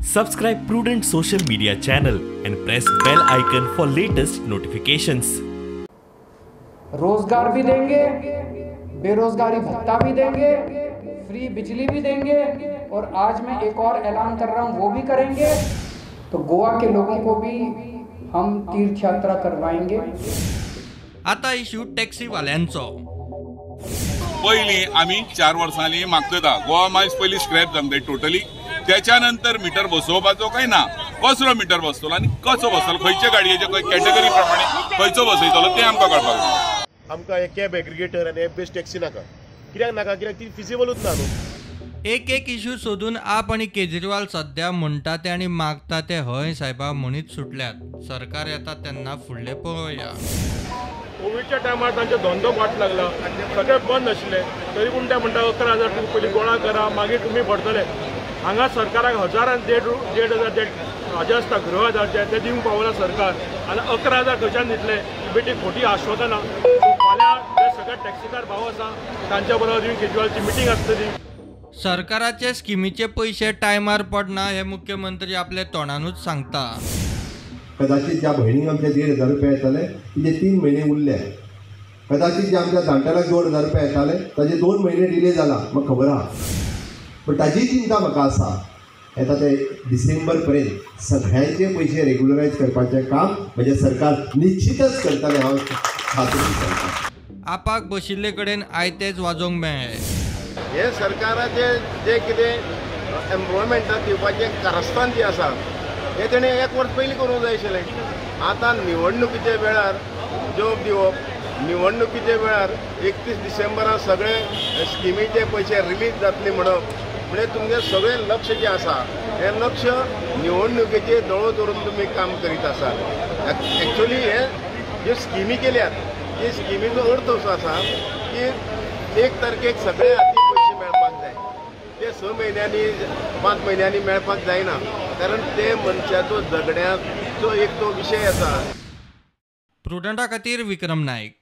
Subscribe Prudent social media channel and press bell icon for latest notifications. रोजगार भी देंगे, बेरोजगारी भत्ता भी देंगे, फ्री बिजली भी देंगे और आज मैं एक और ऐलान कर रहा हूँ, वो भी करेंगे। तो गोवा के लोगों को भी हम तीर्थ यात्रा करवाएंगे। आता इश्यू टॅक्सीवाल्यांचो। पयलीं आमी 4 वर्सांनी मागता गोवा मायल्स पयलीं स्क्रॅप जावंक जाय टोटली, त्याच्यानंतर मिटर बसोवपाचो काय ना, कसलो मिटर बसतलो आनी कसो बसतलो, खंयचे गाडयेचे कॅटेगरी प्रमाणे खंयचो बसयतलो तें आमकां कळपाक जाय। आमकां हे कॅब एग्रिगेटर आनी एप बेस्ड टॅक्सी नाका, कित्याक नाका, कित्याक ती फिजिबलूच ना न्हू। एक एक इश्यू सोदून आप आनी केजरीवाल सध्या म्हणटा ते आनी मागता ते हय साहेबा म्हणीत सुटल्यात। सरकार येता तेन्ना फुडले पळोवया। कोविडच्या टायमार तांचो धंदो वाट लागला, सगळे बंद आशिल्ले, तरी पूण ते म्हणटा 11,000 तुमी पयलीं गोळा करा मागीर तुमी भरतले। हांगा सरकाराक 1,000 आनी 1,500 जे हाजे आसता गृह आधारचे ते दिवंक पावना सरकार, आनी 11,000 खंयच्यान दितले? बेटी खोटी आश्वासनां। फाल्यां जे सगळे टॅक्सीकार भाव आसा तांच्या बरोबर अरविंद केजरीवालची मिटींग आसतली। सरकाराचे स्किमीचे पयशे टायमार पडना हे मुख्यमंत्री आपल्या तोंडानूच सांगता। कदाचित ज्या भयणीक आमच्या 1,500 रुपया येताले तिचे 3 म्हयने उरले, कदाचित ज्या आमच्या जाणट्याक 2,000 रुपया येताले ताजे 2 म्हयने डिले जाला, म्हाका खबर आहा, पण ताजी चिंता म्हाका आसा। येता ते डिसेंबर पर्यंत सगळ्यांचे पयशे रेग्युलरायज करपाचें काम म्हजें सरकार निश्चितच करतलें, हांव खात्रीन सांगता। आपाक बशिल्ले कडेन आयतेच वाजोवंक मेळ्ळें। हे सरकाराचे जे कितें एम्प्लॉयमेंटाक दिवपाचें कारस्थान जें आसा हें तेणें 1 वर्स पयलीं करूंक जाय आशिल्लें। आतां निवडणुकीच्या वेळार जॉब दिवप, निवडणुकीच्या वेळार 31 डिसेंबराक सगळे स्किमीचे पयशे रिलीज जातले म्हणप, म्हणजे तुमचें सगळें लक्ष जें आसा हें लक्ष निवडणुकेचेर दोळो दवरून तुमी काम करीत आसात। एक्चुअली हे ज्यो स्किमी केल्यात ते स्किमीचो अर्थ असो आसा की 1 तारखेक सगळे हाती पयशे मेळपाक जाय, ते 6 म्हयन्यांनी 5 म्हयन्यांनी मेळपाक जायना, कारण ते मनशाचो जगण्याचो एक तो विशय आसा। प्रुडंटा खातीर विक्रम नायक।